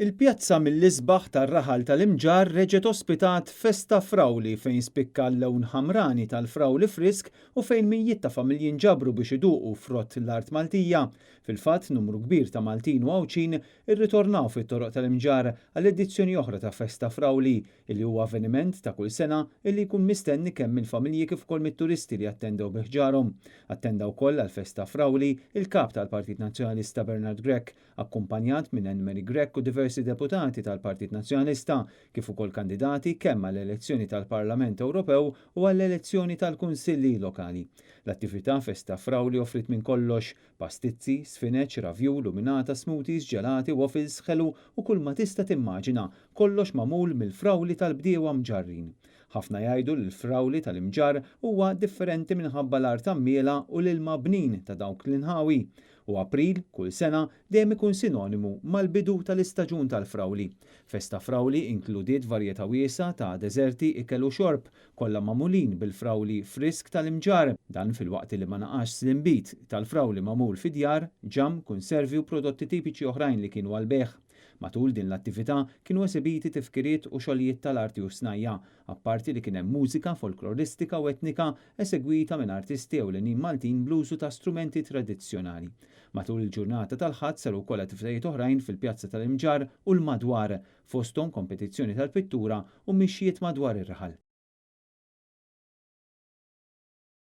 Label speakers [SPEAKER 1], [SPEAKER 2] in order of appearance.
[SPEAKER 1] Il-pjazza mill-isbaħ tar-raħal tal-Imġarr reġgħet ospitat Festa Frawli fejn spikka l-lewn ħamrani tal-frawli frisk u fejn mijiet ta' familji nġabru biex iduqu frott l-art Maltija. Fil-fatt, numru kbir ta' Maltin u Għawdxin irritornaw fit-toroq tal-Imġarr għal edizzjoni oħra ta' Festa Frawli, illi huwa avveniment ta' kull sena illi jkun mistenni kemm mill-familji kif ukoll mit-turisti li attendew bi ħġarhom. Attenda wkoll għall-Festa Frawli il-Kap tal-Partit Nazzjonalista Bernard Grech, akkumpanjat minn Anne Marie Grech u diversi deputati tal-Partit Nazzjonalista, kif ukoll kandidati kemm għall-elezzjoni tal-Parlament Ewropew u għall-elezzjoni tal-Kunsilli Lokali. L-attività Festa Frawli offriet minn kollox, Pastizzi, sfineċ, ravjul, luminata, smoothies, ġelati, waffles, ħelu u kull ma tista' timmaġina, kollox magħmul mill-frawli tal-bdiewa Mġarrin. Ħafna jgħidu li l-frawli tal-Imġarr huwa differenti minħabba l-art għammiela u l-ilma bnin ta' dawk l-inħawi. U April, kull sena, dejjem ikun sinonimu mal-bidu tal-istaġun tal-frawli. Festa Frawli inkludiet varjetà wiesgħa ta' deżerti, ikel u xorb, kollha magħmulin bil-frawli frisk tal-Imġarr. Dan filwaqt li ma naqasx l-inbid tal-frawli magħmul fid-djar, ġamm, kunservi u prodotti tipiċi oħrajn li kienu għall-bejgħ. Matul din l-attività kienu esibiti tifkiriet u xogħlijiet tal-arti u snajja', apparti li kien hemm mużika folkloristika u etnika esegwita minn artisti ewlenin Maltin bl-użu ta' strumenti tradizzjonali. Matul il-ġurnata tal-Ħadd saru wkoll attivitajiet oħrajn fil-Pjazza tal-Imġarr u l-madwar, fosthom kompetizzjoni tal-pittura u mixjiet madwar ir-raħal.